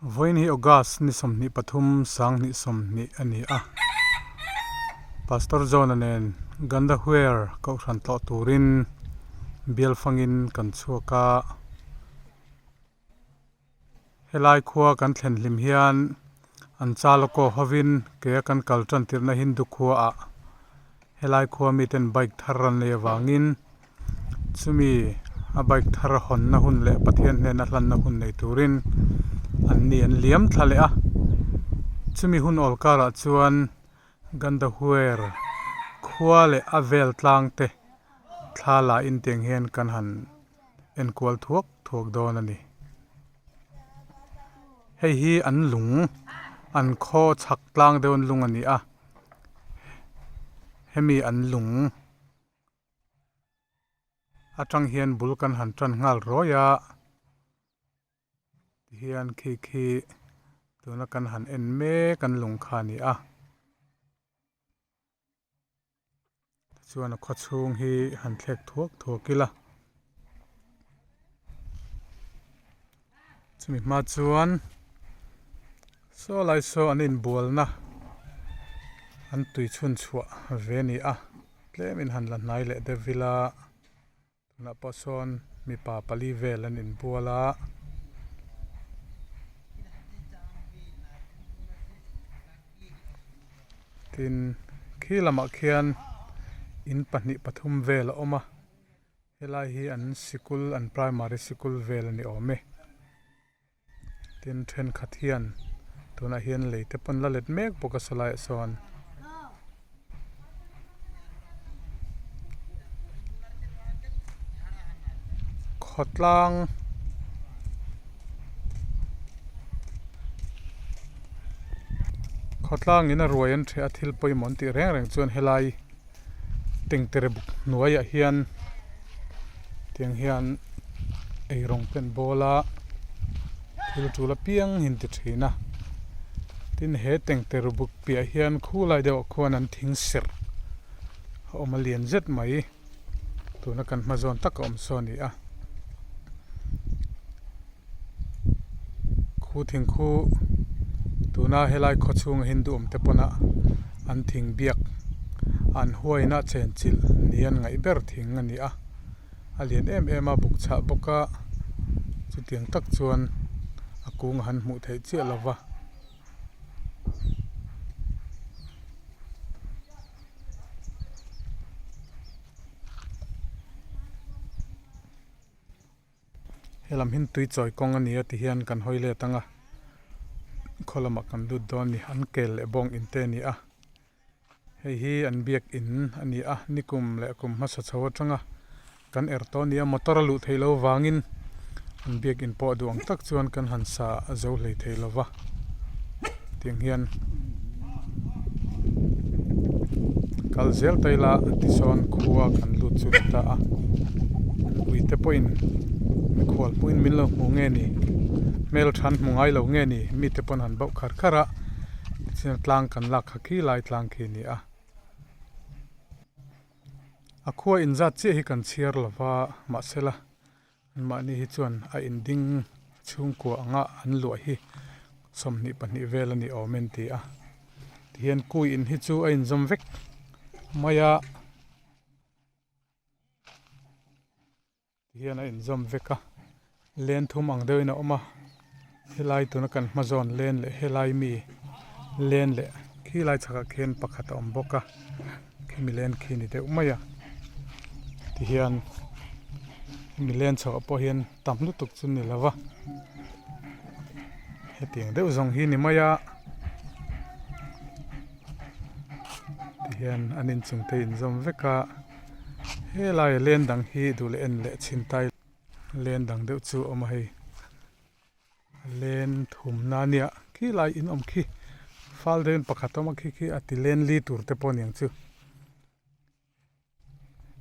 Vawiin hi August ni 23 sanghnih 20 a ni a. Pastor John-a nen Gandahuer kohhran tlawh turin bial fangin kan chhuak a. Helai khua kan thlen hlim hian an Chalakaw hovin kea kan kal tan tirhna Hindu khuaah helai khua miten bike thar an nei avangin chumi a bike thar hawnna hun leh Pathian hnena hlanna hun nei turin an ni an liam thla leh a. Chumi hun awl karah chuan Gandahuer khua leh a vel tlang te thla la in tiang hian kan han enkual thuak thuak dawn a ni. Hei hi an lung an khaw chhak tlang deuh an lung a ni a hemi an lung atang hian bul kan han tan nghal rawi a tihian khi khi tuna kan han en mek an lung kha a ni a. Tichuan a khaw chhung hi han thlek thuak thuak ila chumi hma chuan saw lai saw an inbualna an tui chhun chhuah ve a ni a tlem in han la hnai leh deuh ila. Tunah pawh sawn mipa pali vel an inbual a. Tin khi lamah khian in pahnih pathum vel a awm a helai hi an sikul an primary sikul vel a ni awm e. Tin thenkhat hian tunah hian lei te pawn la let mek bawk a sawlaiah sawn. Khawtlang khawtlang in a ruai an ṭheh a thil pawimawh an tih reng reng chuan helai tengtere buk hnuaiah hian tiang hian eirawng te an bawl a thil tul apiang hi an ti thin a tin he tengtere buk piah hian khulai deuhah khuan an thing serh a awm a lian zet mai tuna kan hma zawn tak a awm saw a ni a khu thing khu tuna helai khaw chhunga hindu awm te pawna an thing biak an huaina chen chilh ni an ngaih ber thing a ni a a lian em em a buk chhah bawk a chutiang tak chuan a kung a han hmuh theih chiah lo va. Helam hi tui chawi kawng a ni a tihian kan hawi let ang a khaw lamah kan lut dawn a ni an kel leh bawng in te a ni a hei hi an biak in a ni a nikum leh kum hmasa chho atanga kan er tawh a ni a motor a luh theih loh avangin an biak in pawh duh ang tak chuan kan han sa zo hlei thei lo va tiang hian kal zel ta ila tisawn khua kan lut chu ni ta a uite pawhin mikhual hmuhin min lo hmu nge ni hmel than hmu ngai lo nge ni mite pawn han bauh khar khar a tichuan tlang kan lak kha khi lai tlang khi a ni a a khua inzat chiah hi kan chhiar lo va mahsela. Mahni hi chuan a inding chhungkua anga an luah hi 22 vel a ni awm e an ti a tihian kui in hi chu a inzawm vek mai a tihian a inzawm vek a len thum ang deuhin a awm a helai tuna kan hma zawn len leh helai mi len leh khilai chhakah khian pakhat a awm bawk a. Khimi len khi ni deuh mai a tihian hemi len chhoh pawh hian tam lutuk chu ni lo va hetiang deuh zawng hi ni mai a tihian an inchung te inzawm vek a helai len dang hi duh leh en leh chhin tai len dang deuh chu a awm a hei. Len thumna a nia khilai in awm khi fal deuhin pakhat a awm a khi khi a ti len li tur te pawh a niang chu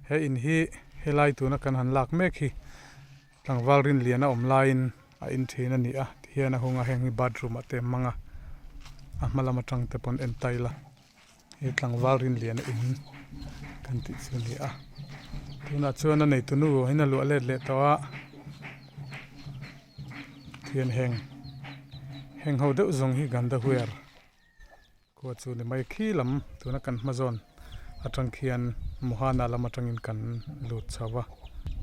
he in hi helai tuna kan han lak mek hi tlangval rinlian a awm laiin a in thin a ni a tihian a hung a heng hi bathroom ah te a hmang a a hma lam atang te pawn en ta ila he tlangval rinlian a in kan tih chu a ni a tunah chuan a neitu nu in a luah let leh tawh a. Thian heng Heng ho deuh zawng hi Gandahuer khua chu ni mai khi lam tuna kan hma zawn atang khian Mohana lam atangin kan lut chho a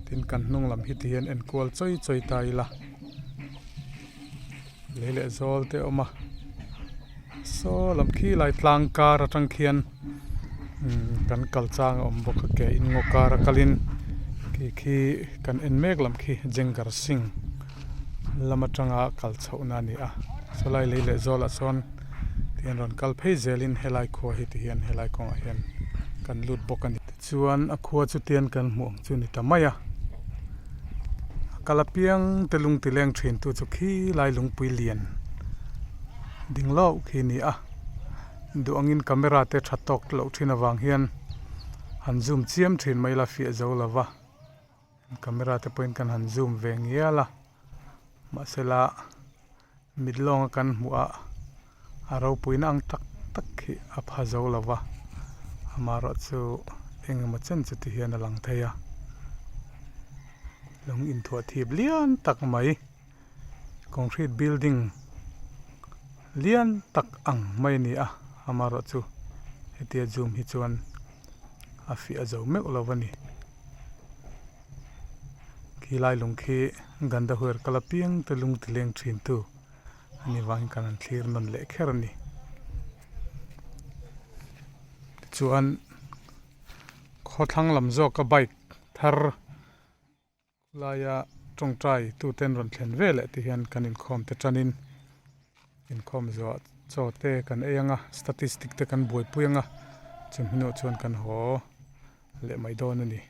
tin kan hnung lam hi ti hian enkual chawi chawi ta ila lei leh zawl te a awm a saw lam khi lai tlang kar atang khian umm kan kal chang a awm bawk a ke in ngaw kar a kalin khi khi kan en mek lam khi Jengar Singh lam atanga kal chhohna a ni a sawlai lei leh zawlah sawn tihian rawn kal phei zelin helai khua hi tihian helai kawngah hian kan lut bawk a ni. Tichuan a khua chu tian kan hmuh ang chu ni ta mai a, a kal apiang te lung ti leng thin tu chu khi lai lungpui lian ding loh khi a ni a, duh angin camera te tha tawk loh thin avang hian han zoom chiam thin mai la fiah zo lo va. Camera te pawhin kan han zoom ve ngial a mahsela mit lawnga kan hmuh a a ropuina ang tak tak hi a pha zo lo va amaherawh chu eng emaw chen chu ti hian a lang thei a lung inthuah thip lian tak mai concrete building lian tak ang mai a ni a amaherawh chu hetia zoom hi chuan a fiah zo meuh lo a ni. Khi lai lung khi Gandahuer kal apiang te lung ti leng thin tu a ni vangin kan han thlir nawn leh kher a ni. Tichuan khawthlang lam zawka bike thar laia tawngtai tuten rawn thlen ve leh ti hian kan inkhawm te tanin inkhawm zawh chaw te kan ei ang a statistic te kan buaipui ang a chumi hnuah chuan kan haw leh mai dawn a ni.